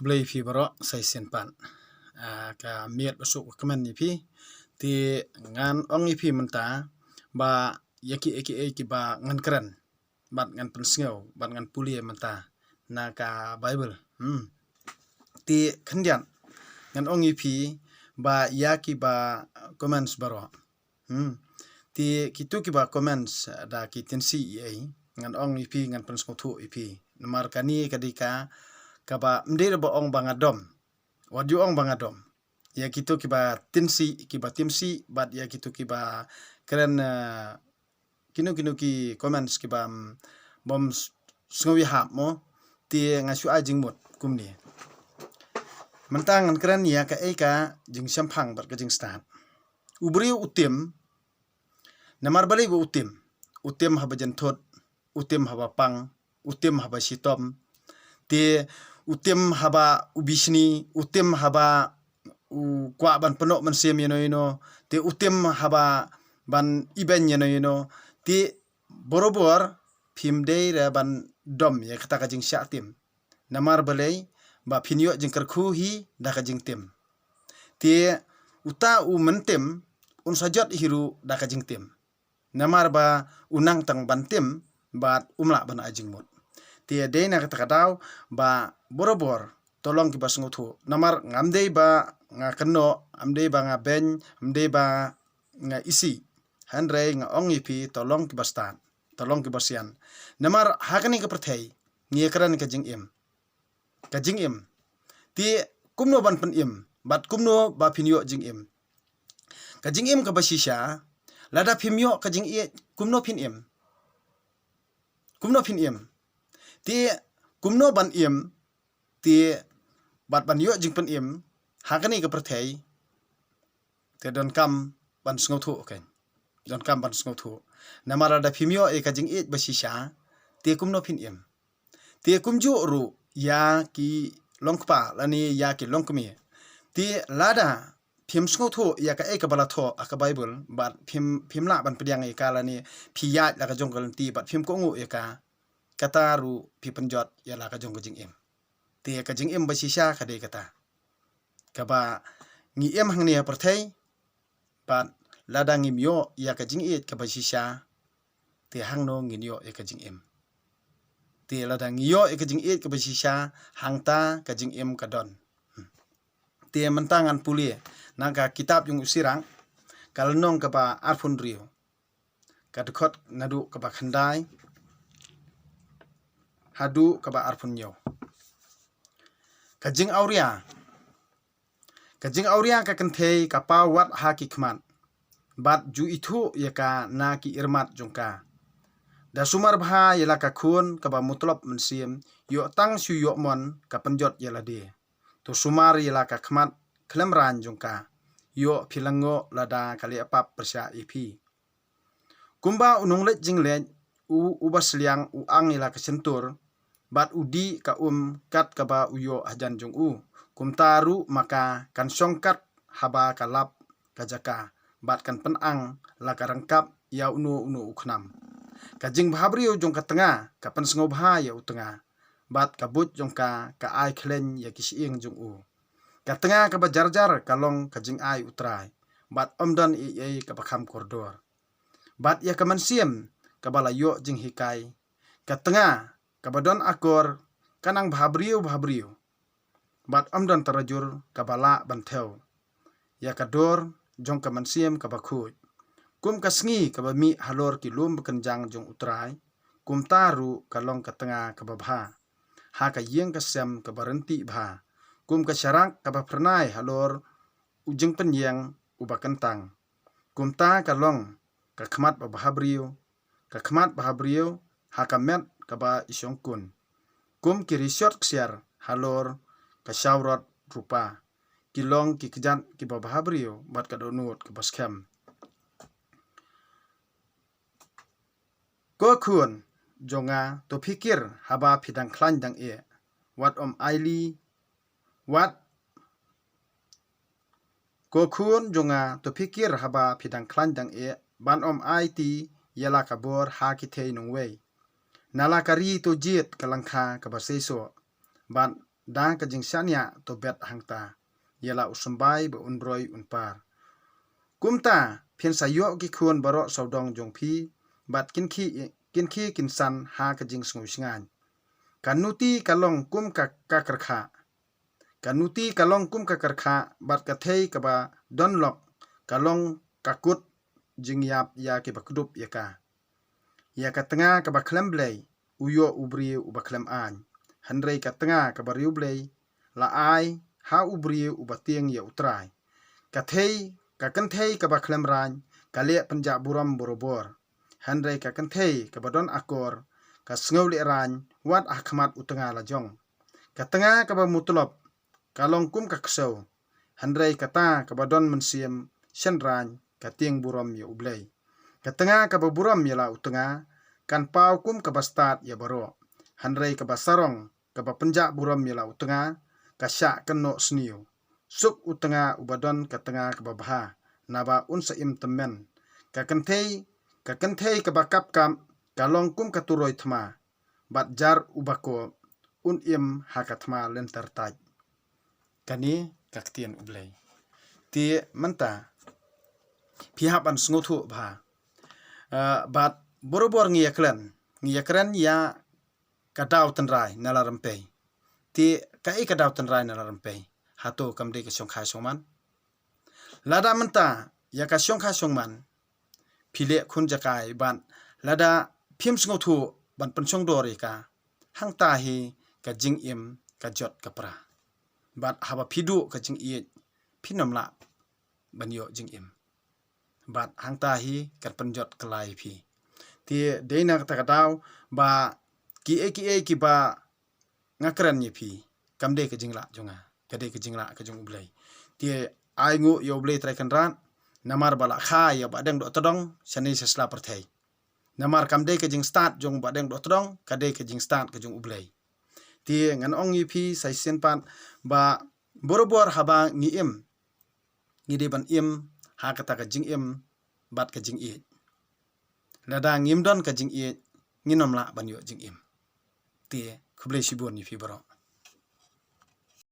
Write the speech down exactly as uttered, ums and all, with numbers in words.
Blei phi baroh sa shisien pat. Ah, ka miet ba suk ka kmen ïa phi. Te ngan ong ïa phi mynta ba ïa ki, ïa ki, ïa ki ba ngan kren bad ngan pynsngew bad ngan pule mynta na ka Bible. Hmm. Te khyndiat ngan ong ïa phi ba ïa ki ba comments baroh. Hmm. Te kito ki ba comments da ki tynsi ei ei, ngan ong ïa phi, ngan pynsngewthuh ïa phi. Namar kane ka dei ka kaba ym dei ba ong ba nga dom. Wat ju ong ba nga dom. Ïa kito ki ba tynsi, ki ba tynsi bad ïa kito ki ba kren, eh, kino kino ki comments ki bam bam s-, sngew ïahap mo. Te nga shu ai jingmut kumne. Mynta ngan kren ïa ka ei ka jingshemphang bad ka jingstad. U briew u tim, namar balei ba u tim? U tim haba jynthut, u tim haba pang, u tim haba shitom. Te u tim haba u bishni, u tim haba u kwah ban pynnoh mynsiem ïano ïano. Te u tim haba ban ibeiñ ïano ïano. Te borobor phim dei re ban dom ïa kata ka jingshah tim. Namar balei ba phin ïoh jingkyrkhu hi da ka jingtim. Te uta u myntim un sa jot hi ruh da ka jingtim. Namar ba u nang tang ban tim bad um lah ban ai jingmut. Te dei na kata ka daw ba borobor to long ki ba sngewthuh. Namar ngam dei ba nga kynnoh, ngam dei ba nga beiñ, ngam dei ba nga isih. Hynrei nga ong ïa phi to long ki ba stad, to long ki ba sian. Namar ha kane ka pyrthei ngi ïa kren ka jingim. Ka jingim. Te kumno ban pynim bad kumno ba phin ïoh jingim? Ka jingim kaba shisha, lada phim ïoh ka jingïeit, kumno phin im? Kumno phin im? Te kumno ban im? Te bad ban ïoh jingpynim ha kane ka pyrthei, te donkam ban sngewthuh, okay. Donkam ban sngewthuh. Namar lada phim ïoh ïa ka jingïeit ba shisha, te kumno phin im? Te kumjuh ruh ïa ki longkpa lane ïa ki longkmie. Te lada phim sngewthuh ïa kaei kaba la thoh ha ka Bible bad phim, phim lah ban pdiang ïa ka lane phi ïaid la ka jong ka lynti bad phim kohnguh ïa ka, kata ruh phi pynjot ïa la ka jong ka jingim. Te ka jingim ba shisha ka dei kata. Kaba ngi im hangne ha pyrthei, bad lada ngim ïoh ïa ka jingïeit kaba shisha, te hangno ngin ïoh ïa ka jingim? Te lada ngi ïoh ïa ka jingïeit kaba shisha, hangta ka jingim ka don. Hmm. Te mynta ngan pule na ka kitab jong u Sirach, ka lynnong kaba arphew hynriew, ka dkhot naduh kaba khyndai haduh kaba arphew hynñiew. Ka jingawria. Ka jingawria ka kynthei ka paw wat ha ki khmat, bad ju ithuh ïa ka na ki irmat jong ka. Da sumar bha ïa la ka khun kaba mutlop mynsiem, ïoh tang shu ïoh mon ka pynjot ïa lade. To sumar ïa la ka khmat khlem raiñ jong ka, ïoh phi lyngngoh lada ka leh pap pyrshah ïa phi. Kumba u nongleit jingleit, u, uba sliang u ang ïa la ka shyntur, bad u dih ka um kat kaba u ïoh hajan jong u, kumta ruh ma ka kan shong kat haba ka lap ka jaka, bad kan pynang la ka ryngkap ïa uno uno u khnam. Ka jingbhabriew jong ka tnga ka pynsngewbha ïa u tnga, bad ka buit jong ka ka ai khleiñ ïa ki shyieng jong u. Ka tnga kaba jarjar ka long ka jingai U Trai, bad ym don ei ei kaba kham kordor. Bad ïa ka mynsiem kaba la ïoh jinghikai, ka tnga kaba don akor, ka nang bhabriew bhabriew, bad ym don tarajur kaba lah ban thew ïa ka dor jong ka mynsiem kaba khuid. Kum ka sngi kaba mih halor ki lum bakynjang jong U Trai, kumta ruh ka long ka tnga kaba bha ha ka ïing ka sem kaba ryntih bha. Kum ka sharak kaba phyrnai halor u jingpynïeng uba kyntang, kumta ka long ka khmat babhabriew, ka khmat bhabriew ha ka met kaba ishongkun. Kum ki rishot ksiar halor ka shawrot rupa, ki long ki kjat kiba bhabriew bad ka dohnud kaba skhem. Ko khun jong nga, to phikir haba phi dang khlaiñ dang eh, wat ym aili, wat Ko khun jong nga, to phikir haba phi dang khlaiñ dang eh, ban ym aiti ïa la ka bor ha ki thei nongwei. Na la ka ri to jied ka lyngkha kaba seisoh, bad da ka jingshaniah to bet hangta ïa la u symbai ba un roi un par. Kumta phin sa ïoh ki khun baroh sawdong jong phi bad kin khie kin khie kin san ha ka jingsngew shngaiñ. Ka nuti ka long kum ka, ka kyrkhah. Ka nuti ka long kum ka kyrkhah bad ka thei kaba don lok ka long ka kut jingïap ïa kiba kdup ïa ka. Ïa ka tnga kaba khlem Blei u ïoh u briew uba khlem aiñ, hynrei ka tnga kaba riewblei la ai ha u briew uba tieng ïa U Trai. Ka thei, ka kynthei kaba khlem raiñ ka leh pynjah burom borobor, hynrei ka kynthei kaba don akor ka sngew lehraiñ wat ha khmat u tnga la jong. Ka tnga kaba mutlop ka long kum ka ksew, hynrei kata kaba don mynsiem shynraiñ ka tieng burom ïa U Blei. Ka tnga kaba burom ïa la u tnga kan paw kum kaba stad ïa baroh, hynrei kaba sarong kaba pynjah burom ïa la u tnga ka shah kynnoh sniew. Suk u tnga uba don ka tnga kaba bha, naba un sa im tymmen. Ka kynthei, ka kynthei kaba kapkap ka long kum ka turoi thma, bad jar uba kop un im ha ka thma lynter tait. Kane ka ktien U Blei. Te mynta phi hap ban sngewthuh bha. Ah, bad borobor ngi ïakren, ngi ïakren ïa ka daw tynrai na la rympei. Te kaei ka daw tynrai na la rympei? Hato kam dei ka shongkha shongman? Lada mynta ïa ka shongkha shongman phi leh khun jakai bad lada phim sngewthuh ban pynshong dor ïa ka, hangta hi ka jingim ka jot ka pra. Bad haba phi duh ka jingïeit phin ym lah ban ïoh jingim. Bad hangta hi kan pynjot kylla ïa phi. Te dei na kata ka daw ba kiei kiei kiba nga kren ïa phi kam dei ka jinglah jong nga, ka dei ka jinglah ka jong U Blei. Te ai nguh ïa U Blei Trai Kynrad namar ba la kha ïa Bahdeng Dohtdong shane sha sla pyrthei. Namar kam dei ka jingstad jong Bahdeng Dohtdong, ka dei ka jingstad ka jong U Blei. Te ngan ong ïa phi sa shisien pat ba borobor haba ngi im, ngi dei ban im ha kata ka jingim bad ka jingïeit. Lada ngim don ka jingïeit ngin ym lah ban ïoh jingim. Te khublei shibun ïa phi baroh.